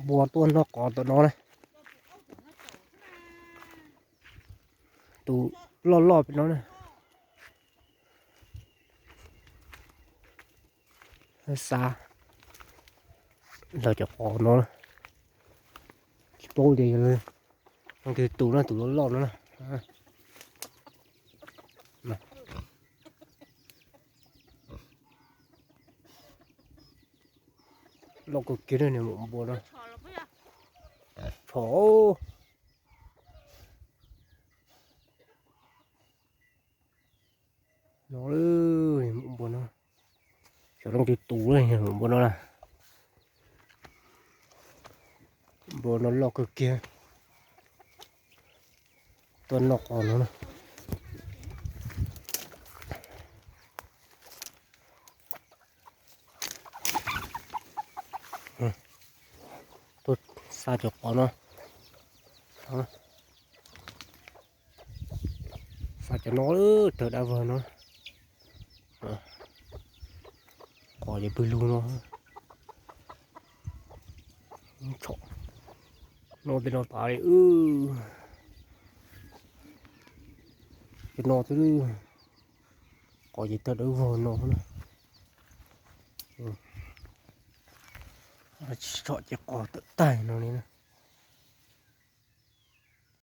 Npua tuaj noj qos tom no na. Tus loj loj pem no na. Xa los cov qos no na. Tsis paub tias yog leej twg tus na, tus loj loj no na. Loj kawg kiag niam npua no. Tshov no, npua no. Xyov leej twg tus, npua no na. Npua no loj kawg kiag. Tuaj noj qos no na. Tuaj xa cov qos no. Xa cov no, tawg dab vog no. Qos ces pw lug no. Tshom no tej no tas li. Cov no xwb, qos ces tawg dawb vog no na. Tsis tshom ces qos tawm tag no li na.